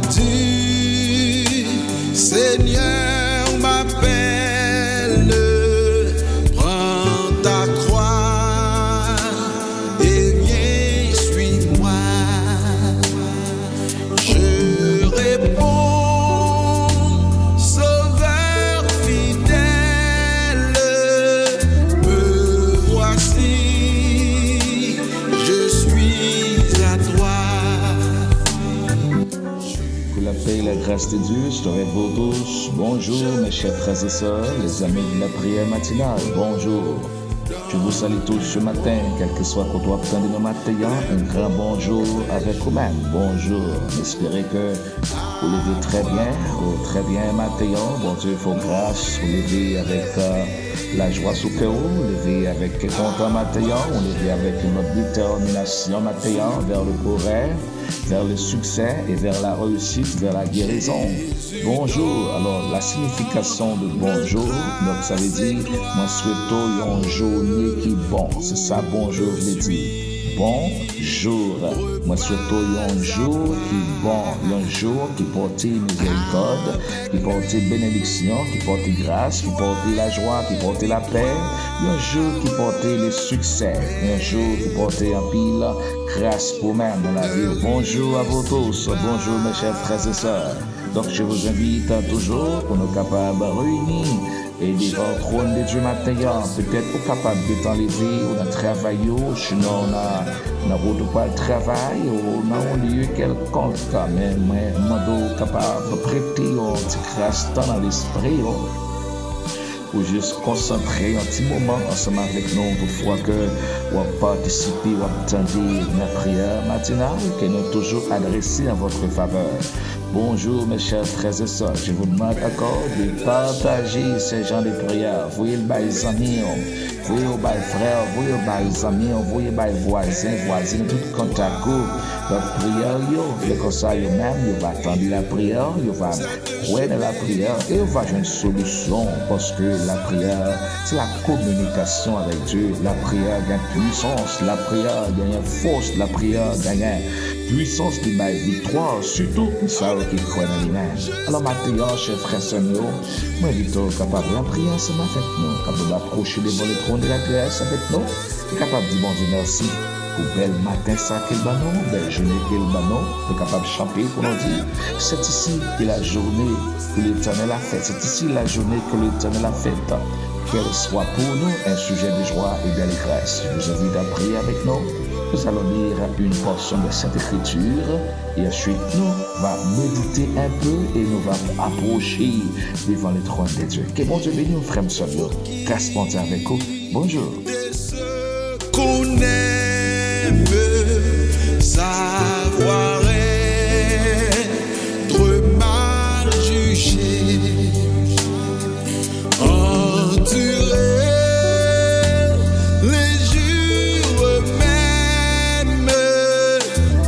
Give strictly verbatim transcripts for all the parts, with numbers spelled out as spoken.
Dis, Seigneur m'appelle, prends ta croix et viens, suis-moi. Je réponds, Sauveur fidèle, me voici, je suis à toi. Que la paix et la grâce de Dieu soient avec vous tous. Bonjour, mes chers frères et sœurs, les amis de la prière matinale. Bonjour. Je vous salue tous ce matin, quel que soit kote w ap tande nou maten an, un grand bonjour avec vous-même. Bonjour. M espere ke ou leve trè byen, ou trè byen maten an. Bondye fè w gras, ou leve avèk, euh, lajwa sou kè w, ou leve avèk kè kontan maten an, ou leve avèk yon detèminasyon maten an vers le progrès, vers le succès et vers la réussite, vers la guérison. Bonjou. Alò, la signification de bonjou, donk, sa vle di, mwen swete w yon jounen ki bon. Se sa bonjou vle di. Bonjou. Mwen swete w yon jou ki bon, yon jou ki pote mizerikòd, ki pote benediksyon, ki pote gras, ki pote lajwa, ki pote lapè, yon jou ki pote le succès, yon jou ki pote anpil gras pou mwen nan lavi w. Bonjou à vous tous, bonjou mes chers frères et sœurs. Donk, je vous invite toujours pou nou kapab reyini e devan twòn de Dye maten an. Petèt ou kapab gentan leve, ou nan travay ou, sinon ou nan, nan wout ou pral travay, ou nan yon lye kèlkonk. Men mwen mande w kapab prete yon ti kras tan nan lespri w, pou jis konsantre yon ti moman ansanm avèk nou, toutfwa ke w ap patisipe, w ap tande lapriyè matinal ke nou toujou adrese an votre faveur. Bonjour, mes chers frères et sœurs. Je vous demande encore de partager ce genre de prière. Voye l bay zanmi w, voye l bay frè w, voye l bay zanmi w, voye l bay vwazen, vwazen, tout kontak ou. Donk, priyè yo, lè konsa, yo menm, yo va tande lapriyè, yo va kwè nan lapriyè e yo va jwenn solisyon, paske lapriyè, se la kominikasyon avèk Dye. Lapriyè gen pwisans, lapriyè genyen fòs, lapriyè genyen pwisans li bay viktwa, sitou pou sa yo ki kwè nan li menm. Alò, maten an, chè frè sè m yo, mwen envite w kapab lapriyè ansanm avèk nou, kapab apwoche devan le trône de la grâce avèk nou, e kapab di Bondye mèsi pou bèl maten sa ke l ban nou, bèl jounen ke l ban nou. Nou kapab chante pou nou di, C'est ici que la journée que l'Éternel a faite. C'est ici la journée que l'Éternel a faite. Qu'elle soit pour nous un sujet de joie et de grâce. Je vous invite à prier avec nous. Nous allons lire une portion de Sainte Écriture et ensuite nous va méditer un peu et nous va approcher devant le trône de Dieu. Ke Bondye beni w, frè m, sè m yo. Gras Bondye avèk ou. Bonjou. De ce qu'on aime, savoir être mal jugé, endurer les jours mêmes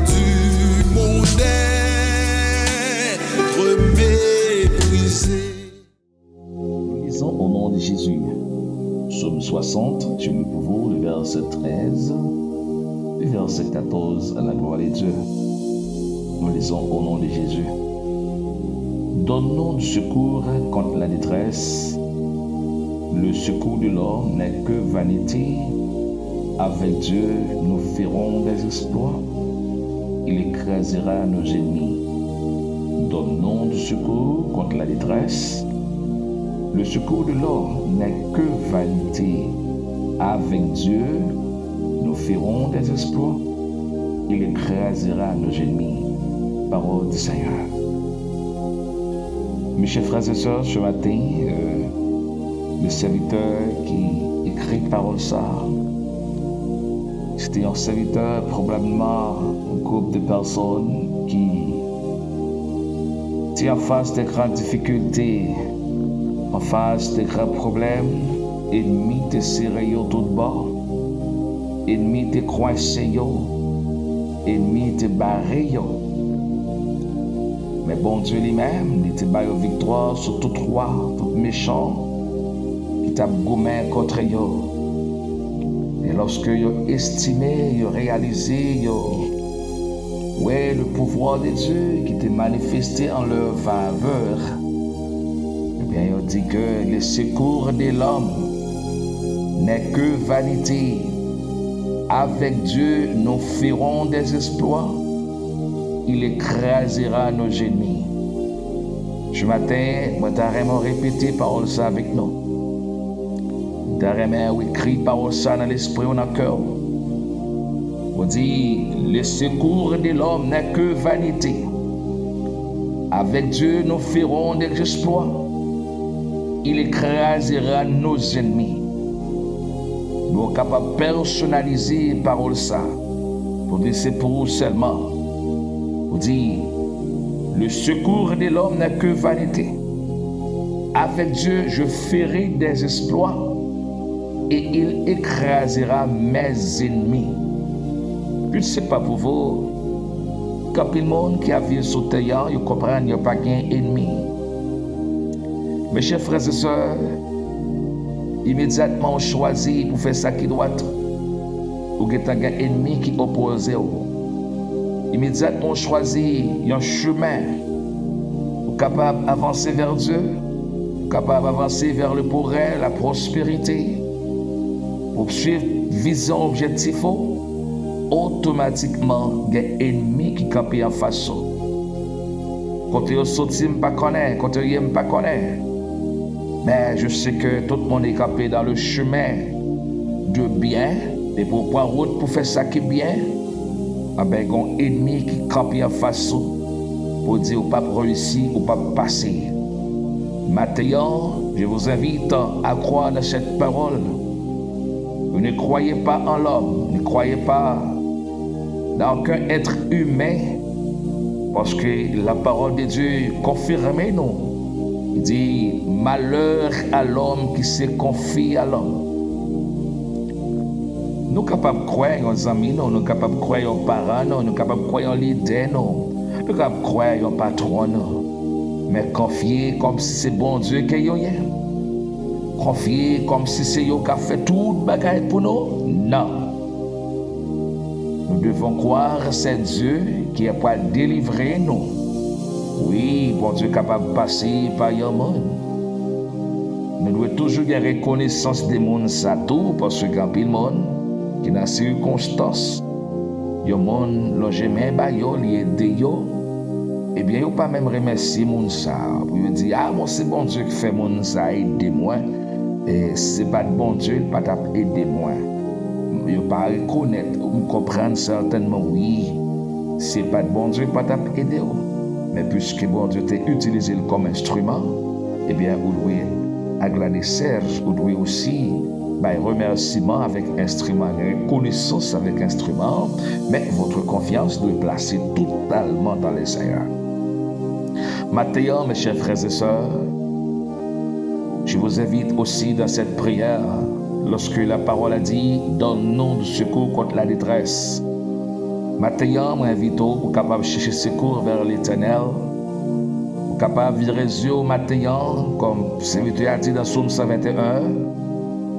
du monde, être méprisé. Nous lisons au nom de Jésus. Psaume soixante, je lis pour vous le verset treize, le verset quatorze, à la gloire de Dieu. Nous lisons au nom de Jésus. Donne-nous du secours contre la détresse. Le secours de l'homme n'est que vanité. Avec Dieu, nous ferons des exploits. Il écrasera nos ennemis. Donne-nous du secours contre la détresse. Le secours de l'homme n'est que vanité. Avec Dieu, nous ferons des exploits. Il écrasera nos ennemis. Parole du Seigneur. Mes chers frères et sœurs, ce matin, euh, le serviteur qui écrit parole ça, se te yon sèvitè, pwoblèmman, yon gwoup de pèsonn ki te anfas de gran difikilte, anfas de gran pwoblèm. Ènmi te sere yo tout bò, ènmi te kwense yo, ènmi te bare yo. Men Bondye li menm, li te ba yo viktwa sou tout wa, tout mechan ki t ap goumen kont yo. E lòske yo estime, yo reyalize, yo Wè le pouvoir de Dieu ki te manifeste an lè favè. Ebyen, yo di ke le secours de l'homme n'est que vanité. Avec Dieu, nous ferons des exploits. Il écrasera nos ennemis. Ce matin, mwen ta renmen repete pawòl sa avèk nou. Mwen ta renmen ou ekri pawòl sa nan lespri w, nan kè w. Ou di, le secours de l'homme n'est que vanité. Avec Dieu, nous ferons des exploits. Il écrasera nos ennemis. Nou kapab pèsonalize pawòl sa pou di se pou ou sèlman. Pou di, le secours de l'homme n'est que vanité. Avec Dieu, je ferai des exploits et il écrasera mes ennemis. Je ne sais pas pour vous, gen anpil moun ki ap viv sou tè a, yo konprann yo pa gen enmi. Mes chers frères et sœurs, imedyatman ou chwazi pou fè sa ki dwat, ou gentan gen enmi ki opoze w. Imedyatman ou chwazi yon chemen, ou kapab avanse vè Dye, ou kapab avanse vè le progrès, la prospérité, pou swiv vizyon, objektif ou, otomatikman gen enmi ki kanpe anfas ou. Kote yo soti m pa konnen, kote yo ye m pa konnen. Men je sais que tout moun ki kanpe dans le chemin de bien, depi w pran wout pou fè sa ki byen, anben gen yon enmi ki kanpe anfas ou pou di ou p ap reyisi, ou p ap pase. Maten an, je vous invite à croire dans cette parole. Ne croyez pas en l'homme, ne croyez pas dans aucun être humain, paske la parole de Dieu konfime nou. Li di, malheur à l'homme qui se confie à l'homme. Nou kapab kwè yon zanmi nou, nou kapab kwè yon paran nou, nou kapab kwè yon lidè nou, nou kapab kwè yon patwon nou. Men konfye kòmsi se Bondye ke yo ye. Konfye kòmsi se yo k ap fè tout bagay pou nou? Non. Nous devons croire c'est Dieu qui est prêt à délivrer nous. Wi, Bondye kapab pase pa yon moun. Nou dwe toujou gen rekonesans de moun sa tou, paske gen anpil moun ki nan sikonstans, yon moun lonje men ba yo, li ede yo, ebyen, yo pa menm remèsye moun sa a, pou yo di, a, bon, se Bondye ki fè moun sa a ede mwen. E si se pa t Bondye, li pa t ap ede mwen. Yo pa rekonèt, m konprann sètènman, wi, si se pa t Bondye, li pa t ap ede w. Men piske Bondye te itilize l kòm enstriman, ebyen, ou dwe agradesè, ou dwe osi bay remèsiman avèk enstriman, rekonesans avèk enstriman, men votre confiance doit placer totalement dans le Seigneur. Maten an, mes chers frères et sœurs, je vous invite aussi dans cette prière, lorsque la parole a dit, donne-nous du secours contre la détresse. Maten an, mwen envite w pou kapab chèche sekou vè Letènèl. Ou kapab vire zye w maten an, kòm sèvitè a di nan Sòm san venteyen,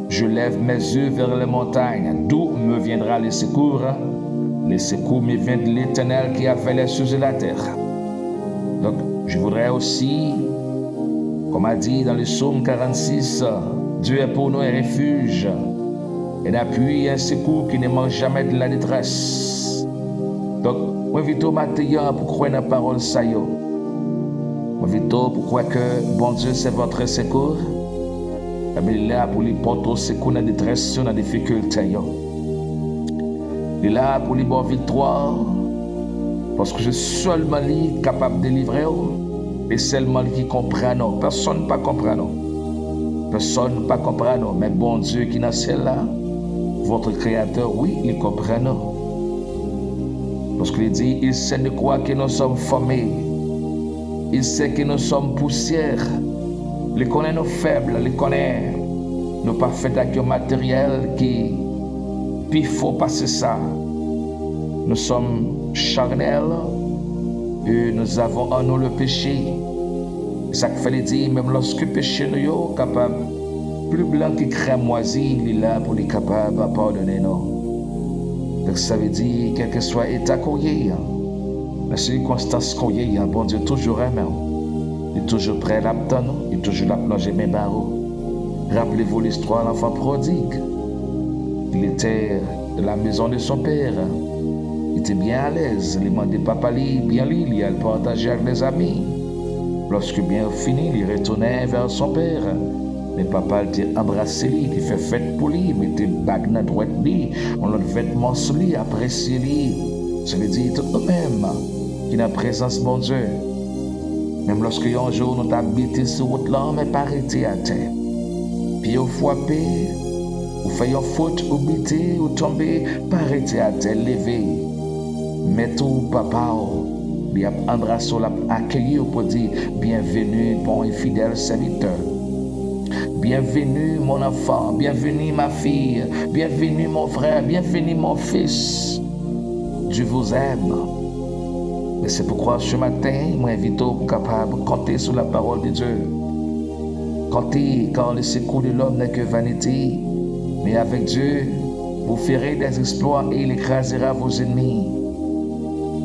je lève mes yeux vers les montagnes, d'où me viendra le secours? Le secours me vient de l'Éternel qui a fait les cieux et la terre. Donc, je voudrais aussi, comme a dit dans le psaume quarante-six, Dieu est pour nous un refuge, un appui, un secours qui ne manque jamais de la détresse. Donk, mwen envite w maten an pou kwè nan pawòl sa yo. Mwen envite w pou kwè ke Bondye se votre secours. Ebyen, li la pou li pote w sekou nan detrès yo, nan difikilte yo. Li la pou li ba w viktwa, paske se sèlman li ki kapab delivre w, e sèlman li ki konprann ou. Pèsonn pa konprann ou. Pèsonn pa konprann ou, men Bondye ki nan syèl la, votre Créateur, wi, li konprann ou. Paske li di, il sait de quoi que nous sommes formés. Il sait que nous sommes poussière. Li konnen nou fèb, li konnen nou pa fèt ak yon materyèl ki pi fò pase sa. Nous sommes charnels et nous avons en nous le péché. Sa k fè li di, menm lòske peche nou yo kapab pli blan ke krèmwazi, li la pou li kapab padone nou. Donk, sa vle di, kèlkeswa eta ke w ye, Nan sikonstans ke w ye a, Bondye toujou renmen w. Li toujou prè l ap tann ou, li toujou l ap lonje men ba ou. Rappelez-vous l'histoire de l'enfant prodigue. Il était dans la maison de son père. Li te byen alèz, li mande papa li byen li, li al pataje ak lèzami. Lòske byen fini, li retounen vè son pè. Men papa l te anbrase li, te fè fèt pou li, mete bag nan dwèt li, yon lòt vètman sou li, apresye li. Sa vle di tout nou menm ki nan prezans Bondye. Menm lòske yon jou nou ta bite sou wout lan, men pa rete atè. Pye w frape, ou fè yon fot, ou bite, ou tonbe, pa rete atè, leve. Mèt ou, papa w, li ap anbrase w, l ap akeyi w pou di, bienvenue, bon et fidèle serviteur. Bienvenue, mon enfant. Bienvenue, ma fille. Bienvenue, mon frère. Bienvenue, mon fils. Dieu vous aime. Et c'est pourquoi ce matin, mwen envite w pou kapab konte sou la parole de Dieu. Comptez, car le secours de l'homme n'est que vanité, mais avec Dieu, vous ferez des exploits et il écrasera vos ennemis.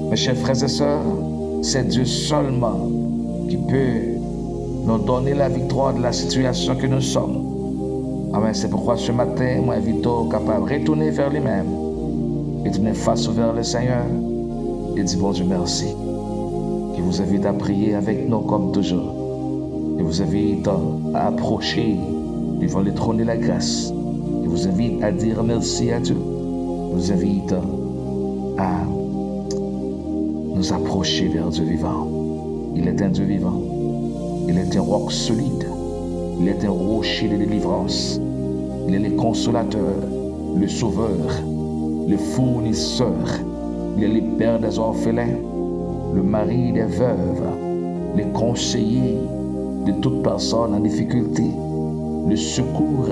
Mes chers frères et sœurs, c'est Dieu seulement qui peut nous donner la victoire de la situation que nous sommes. Amen. C'est pourquoi ce matin, mwen envite w kapab retounen vè li menm, retounen fas ou vè le Seigneur, e di Bondye mèsi. Ki vous invite à prier avec nous comme toujours. Je vous invite à approcher devant le trône de la grâce. Je vous invite à dire merci à Dieu. Je vous invite à nous approcher vers Dieu vivant. Il est un Dieu vivant. Il est un roc solide. Il est un rocher de délivrance. Il est le consolateur, le sauveur, le fournisseur. Il est le père des orphelins, le mari des veuves, le conseiller de toute personne en difficulté, le secours,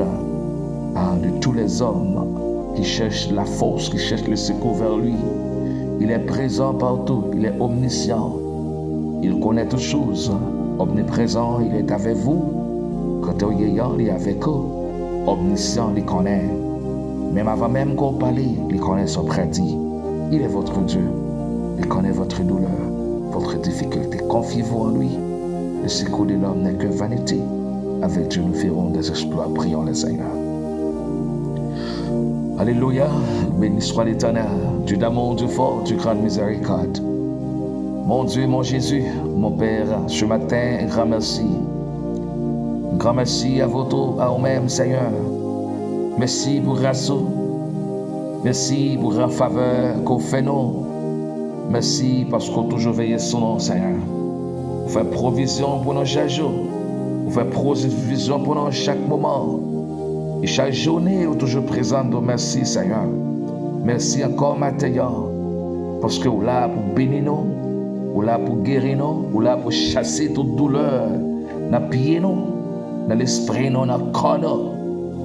ah, de tous les hommes qui cherchent la force, qui cherchent le secours vers lui. Il est présent partout, il est omniscient. Il connaît toutes choses, omniprésent, il est avec vous. Kote w ye a, li avèk ou. Omnisyan, li konnen. Menm avan menm ke w pale, li konnen sa w prè di. Il est votre Dieu. Il connaît votre douleur, votre difficulté. Confiez-vous en lui. Le secours de l'homme n'est que vanité. Avec Dieu, nous ferons des exploits. Prions le Seigneur. Alelouya. Béni soit l'Éternel, Dieu d'amour, Dieu fort, Dieu grande miséricorde. Mon Dieu, mon Jésus, mon Père, ce matin, un grand merci. Un grand merci à vous tous, à vous-même, Seigneur. Mèsi pou gras ou. Mèsi pou gran favè ke w fè nou. Mèsi paske w toujou veye sou nou, Senyè. Ou fè pwovizyon pou nou chak jou. Ou fè pwovizyon pou nou chak moman. E chak jounen, ou toujou prezan nou. Mèsi, Senyè. Mèsi ankò maten an, paske ou la pou beni nou, ou la pou geri nou, ou la pou chase tout doulè nan pye nou, nan lespri nou, nan kò nou.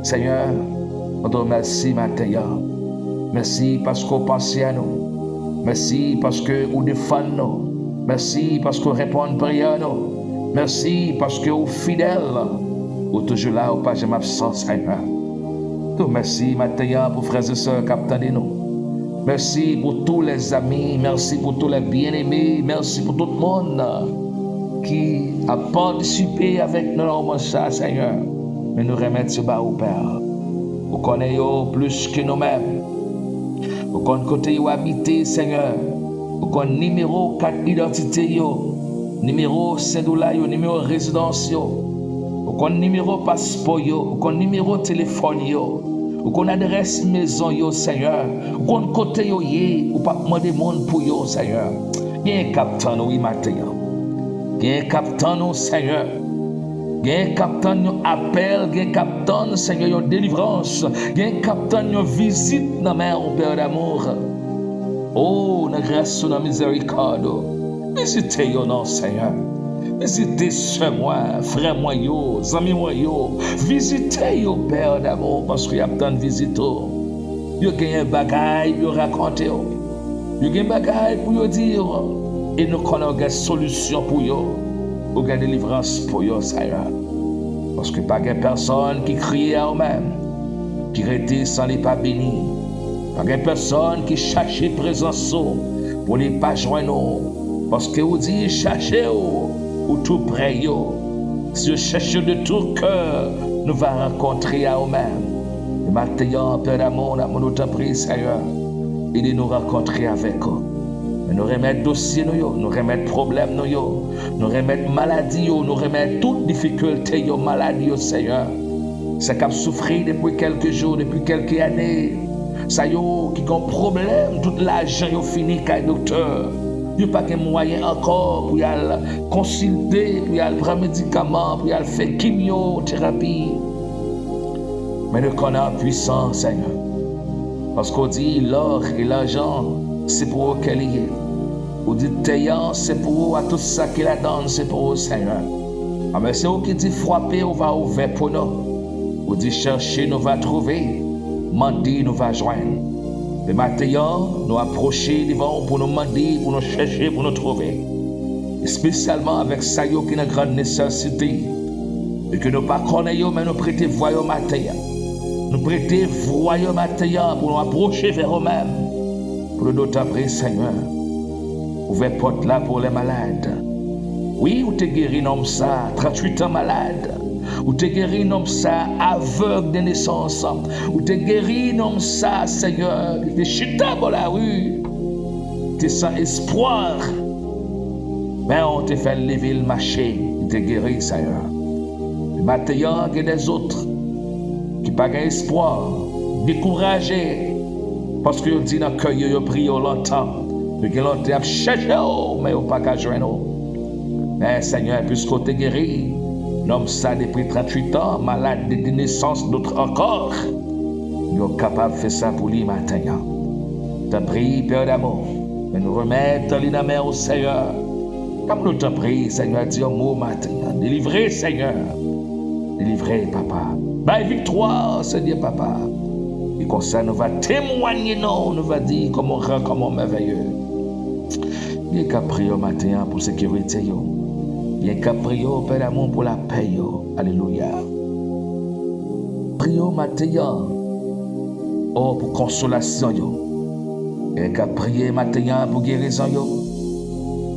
Senyè, nou di w mèsi maten an. Mèsi paske w panse a nou. Mèsi paske ou defann nou. Mèsi paske w reponn priyè nou. Mèsi paske ou fidèl. Ou toujou la, ou pa janm absan, Senyè. Di w mèsi maten an pou frè e sè k ap tande nou. Mèsi pou tou lèzami, mèsi pou tou lè byeneme, mèsi pou tout moun ki ap patisipe avèk nou nan moman sa, Senyè. Men nou remèt yo ba ou, Pè. Ou konnen yo plis ke nou menm. Ou konn kote yo abite, Senyè. Ou konn nimewo kat idantite yo, nimewo sèdila yo, nimewo rezidans yo. Ou konn nimewo paspò yo, ou konn nimewo telefòn yo. Ou konn adrès mezon yo, Senyè. Ou konn kote yo ye, ou p ap mande moun pou yo, Senyè. Gen k ap tann ou, wi, maten an. Gen k ap tann ou, Senyè. Gen k ap tann yon apèl, gen k ap tann, Senyè, yon delivrans. Gen k ap tann yon vizit nan men ou, Pè d'amour. O, nan gras ou, nan mizèrikòd ou, vizite yo non, Senyè. Vizite sè mwen, frè mwen yo, zanmi mwen yo. Vizite yo, Pè d'amour, paske y ap tann vizit ou. Yo genyen bagay pou yo rakonte w. Yo gen bagay pou yo di w. E nou konnen w gen solisyon pou yo. Ou gen delivrans pou yo, Senyè. Paske pa gen pèsonn ki kriye a ou menm, ki rete san li pa beni. Pa gen pèsonn ki chache prezans ou pou li pa jwenn ou. Paske ou di, chache w, ou tou prè yo. Si yo chèche de tout kè, nou va rankontre a ou menm. E maten an, Pè damou, n ap mande w tanpri, Senyè, ede nou rankontre avèk ou. Men nou remèt dosye nou yo, nou remèt pwoblèm nou yo, nou remèt maladi yo, nou remèt tout difikilte yo, maladi yo, Senyè. Sa k ap soufri depi kèlke jou, depi kèlke ane. Sa yo ki gen pwoblèm, tout lajan yo fini kay doktè. Yo pa gen mwayen ankò pou y al konsilte, pou y al pran medikaman, pou y al fè kimyoterapi. Men nou konnen w pwisan, Senyè. Paske w di, lò e lajan, se pou ou ke li ye. Ou di, tè an, se pou ou, a tout sa ki ladan l, se pou ou, Senyè. Anben, se ou ki di, frape, ou va ouvè pou nou. Ou di, chache, nou va twouve. Mande, nou va jwenn. Men maten an, nou apwoche devan w pou nou mande, pou nou chèche, pou nou twouve. Espesyalman avèk sa yo ki nan gran nesesite. E ke nou pa konnen yo, men nou prete vwa yo maten an. Nou prete vwa yo maten an pou nou apwoche vè ou menm. Pou nou di w tanpri, Senyè, ouvè pòt la pou lè malad. Wi, ou te geri nonm sa, tranntuit an malad. Ou te geri nonm sa, avèg de nesans. Ou te geri nonm sa, Senyè, ki te chita bò lari, te san espwa. Men ou te fè l leve, l mache, li te geri, Senyè. Men maten an, gen dèzòt ki pa gen espwa, dekouraje, paske yo di nan kè yo, yo priye w lontan. Yo gen lontan y ap chèche w, men yo pa ka jwenn ou. Men, Senyè, piske w te geri nonm sa depi tranntuit an, malad de, de nesans, dòt ankò, yo kapab fè sa pou li maten an. Tanpri, Pè damou, men nou remèt li nan men w, Senyè. N ap mande w tanpri, Senyè, di yon mo maten an. Delivre, Senyè. Delivre, Papa. Bay viktwa, Senyè, Papa. E konsa, nou va temwanye non w, nou va di, kòman w gran, kòman w mèvèye. Gen k ap priye w maten an pou sekirite yo. Gen k ap priye w, Pè damou, pou lapè yo. Alelouya. Priye w maten an, o, pou konsolasyon yo. Gen k ap priye maten an pou gerizon yo.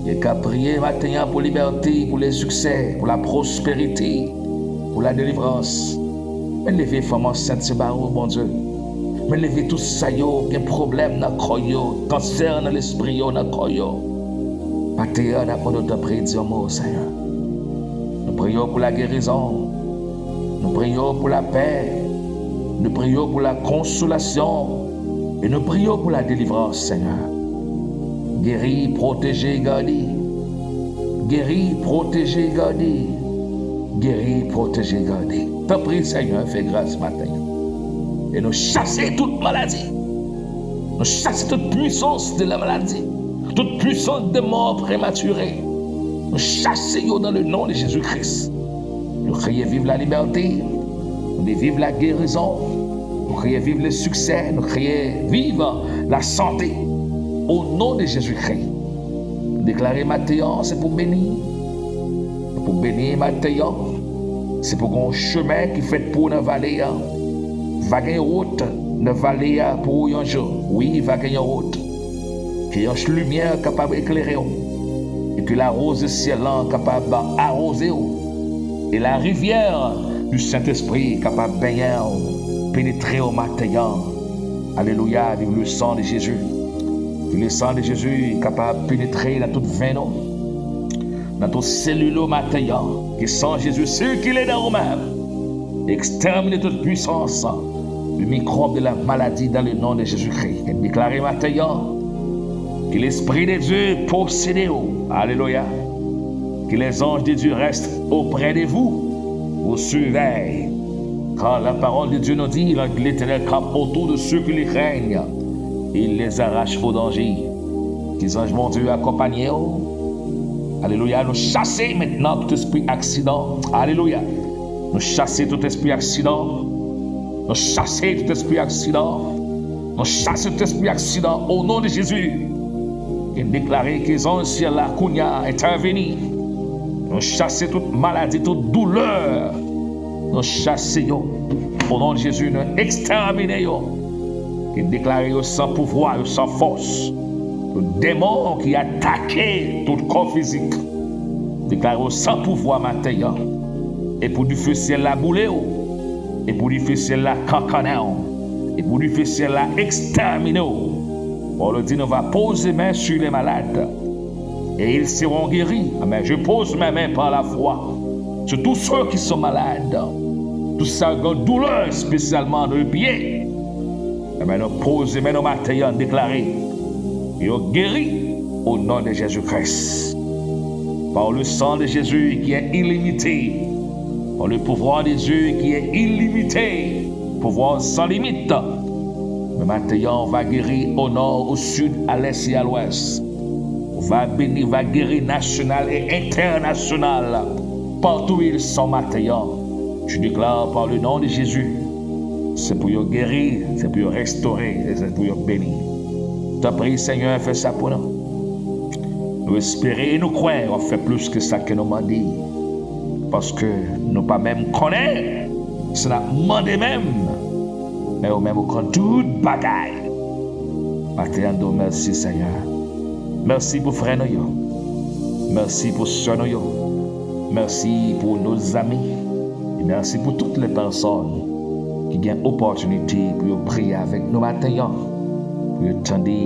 Gen k ap priye maten an pou libète, pou le siksè, pou la pwosperite, pou la delivrans. Men leve fanm ansent se ba ou, Bondye. Men leve tout sa yo gen pwoblèm nan kò yo, kansè nan lespri yo, nan kò yo. Maten an, n ap mande w tanpri di yon mo, Senyè. Nou priye w pou la gerizon. Nou priye w pou lapè. Nou priye w pou la konsolasyon. E nou priye w pou la delivrans, Senyè. Geri, pwoteje, gade. Geri, pwoteje, gade. Geri, pwoteje, gade. Tanpri, Senyè, fè gras maten an. E nou chase tout maladi. Nou chase tout pwisans de la maladi. Tout pwisans de mò prematire. Nou chase yo dans le nom de Jésus-Christ. Nou kreye viv la libète. Nou viv la gerizon. Nou kreye viv le siksè. Nou kreye viv la sante. Au nom de Jésus-Christ. Deklare maten an, se pou beni. Se pou beni maten an. Se pou gen yon chemen ki fèt pou ou nan vale a. Va gen wout nan vale a pou ou yon jou. Wi, va gen yon wout. Ke yon limyè kapab eklere w. E ke larose syèl lan kapab awoze w. E la rivière du Saint-Esprit kapab benyen w, penetre w maten an. Alelouya, viv le sang de Jésus. Ke le sang de Jésus kapab penetre nan tout venn ou, nan tout selil ou maten an. Ke sang Jezi sikile nan ou menm. Ekstèmine tout pwisans de mikwòb de la maladi dans le nom de Jésus-Christ. E deklare maten an, ke l'Esprit de Dieu posede w. Alelouya. Que les anges de Dieu restent auprès de vous, vous surveillent. Car la parole de Dieu nous dit, l'ange de l'Éternel campe autour de ceux qui le craignent, et il les arrache au danger. Ke zanj Bondye akonpanye w. Alelouya. Nou chase mentnan tout espri aksidan. Alelouya. Nou chase tout espri aksidan. Nou chase tout espri aksidan. Nou chase tout espri aksidan. O non de Jezi. E deklare ke zanj syèl la kounye a entèvini. Nou chase tout maladi, tout doulè. Nou chase yo. O non de Jezi, nou ekstèmine yo. E deklare yo san pouvwa, yo san fòs. Tout demon ki atake tout kò fizik, deklare w san pouvwa maten an. E pou dife syèl la boule w. E pou dife syèl la kankannen w. E pou dife syèl la ekstèmine w. Pawòl di nou va poze men sur les malades et ils seront guéris. Amen. Je pose mes mains par la foi sur tous ceux qui sont malades. Tout sa gen doulè espesyalman nan pye. Amen. Nou poze men nou maten an, deklare yo geri au nom de Jésus-Christ. Par le sang de Jésus qui est illimité, par le pouvoir de Dieu qui est illimité, pouvoir sans limite. Men maten an, ou va geri au nord, au sud, à l'est et à l'ouest. Ou va beni, va geri nasyonal e entènasyonal. Partou ils sont maten an. Je déclare par le nom de Jésus. Se pou yo geri, se pou yo restore, e se pou yo beni. Tanpri, Senyè, fè sa pou nou. Nou espere e nou kwè w ap fè plis ke sa ke nou mande. Paske nou pa menm konnen si n ap mande menm, men ou menm ou konn tout bagay. Maten an, nou di w mèsi, Senyè. Mèsi pou frè nou yo. Mèsi pou sè nou yo. Mèsi pou nos amis. E mèsi pou tout lè pèsòn ki gen opòtinite pou yo priye avèk nou maten an, pou yo tande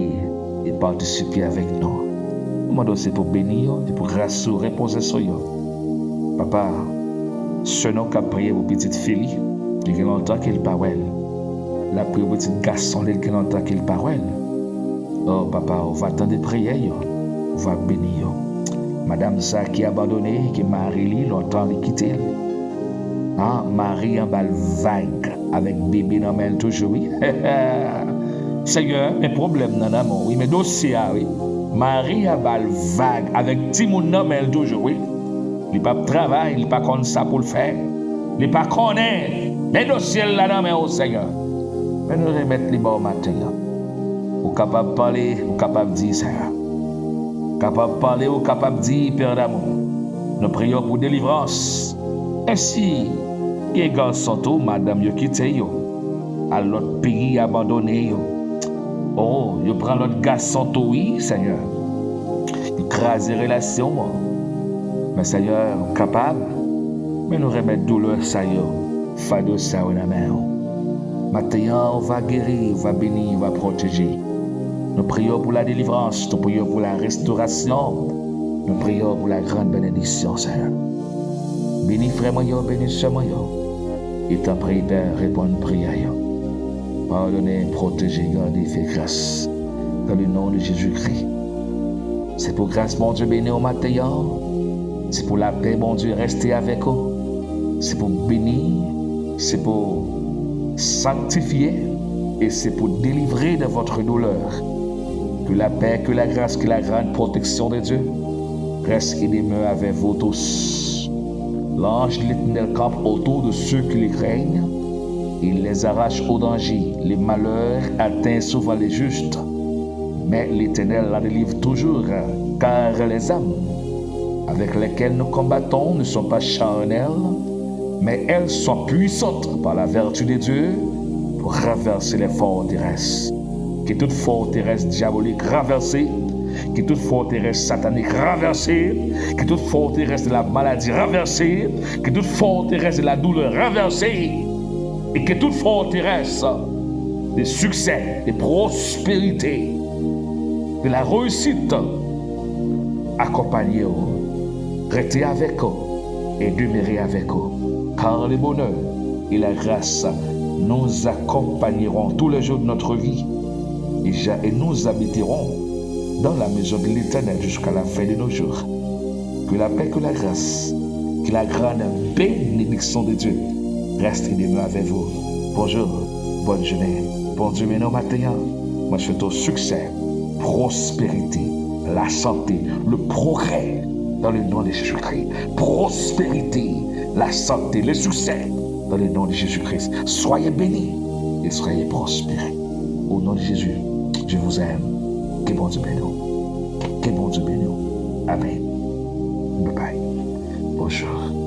e patisipe avèk nou. Nou mande w se pou beni yo e pou gras ou repoze sou yo. Papa, sè nou k ap priye pou pitit fi li, li gen lontan ke l pa wè l. L ap priye pou pitit gason li, li gen lontan ke l pa wè l. O Papa, ou va tande priyè yo, ou va beni yo. Madanm sa ki abandone, ke mari li lontan li kite l. A, mari an ba l vag avèk bebe nan men l toujou, wi. Senyè, men pwoblèm nan nan men w, wi, men dosye a, wi. Mari a ba l vag avèk timoun nan men l toujou, wi. Li p ap travay, li pa konn sa pou l fè. Li pa konnen. Men dosye l la nan men w, Senyè. Men nou remèt li ba w maten an. Ou kapab pale, ou kapab di, Senyè. Ou kapab pale, ou kapab di, Pè damou. Nou priye w pou delivrans. Ensi, gen gason tou, madanm yo kite yo. Al lòt peyi, abandone yo. O, yo pran lòt gason tou, wi, Senyè. Li kraze relasyon an. Men, Senyè, ou kapab. Men nou remèt doulè sa yo, fado sa yo nan men w. Maten an, ou va geri, ou va beni, ou va pwoteje. Nou priye w pou la delivrans, nou priye w pou la restorasyon, nou priye w pou la grann benediksyon, Senyè. Beni frè mwen yo, beni sè mwen yo. E tanpri, Pè, reponn priyè yo. Padone, pwoteje, gade, fè gras. Dans le nom de Jésus-Christ. Se pou gras Bondye beni w maten an. Se pou lapè Bondye reste avèk ou. Se pou beni, se pou sanctifier et c'est pour délivrer de votre douleur. Que la paix, que la grâce, que la grande protection de Dieu reste et demeure avec vous tous. L'ange de l'Éternel campe autour de ceux qui le craignent. Il les arrache au danger. Les malheurs atteignent souvent les justes, mais l'Éternel la délivre toujours, car les armes avec lesquelles nous combattons ne sont pas charnelles, mais elles sont puissantes par la vertu de Dieu pour renverser les forteresses. Que toute forteresse diabolique renversée, que toute forteresse satanique renversée, que toute forteresse de la maladie renversée, que toute forteresse de la douleur renversée, et que toute forteresse de succès, de prospérité, de la réussite, akonpanye w, rete avèk ou, et demeurer avec vous, car le bonheur et la grâce nous accompagneront tous les jours de notre vie, et ja-, et nous habiterons dans la maison de l'Éternel jusqu'à la fin de nos jours. Que la paix, que la grâce, que la grande bénédiction de Dieu reste et demeure avec vous. Bonjour, bonne journée. Bondye beni w maten an. Mwen swete w siksè, pwospèrite, lasante, le progrès dans le nom de Jésus-Christ. Prospérité, la santé, le succès dans le nom de Jésus-Christ. Soyez bénis et soyez prospérés. Au nom de Jésus, je vous aime. Ke Bondye beni w. Ke Bondye beni w. Amen. Bye bye. Bonjour.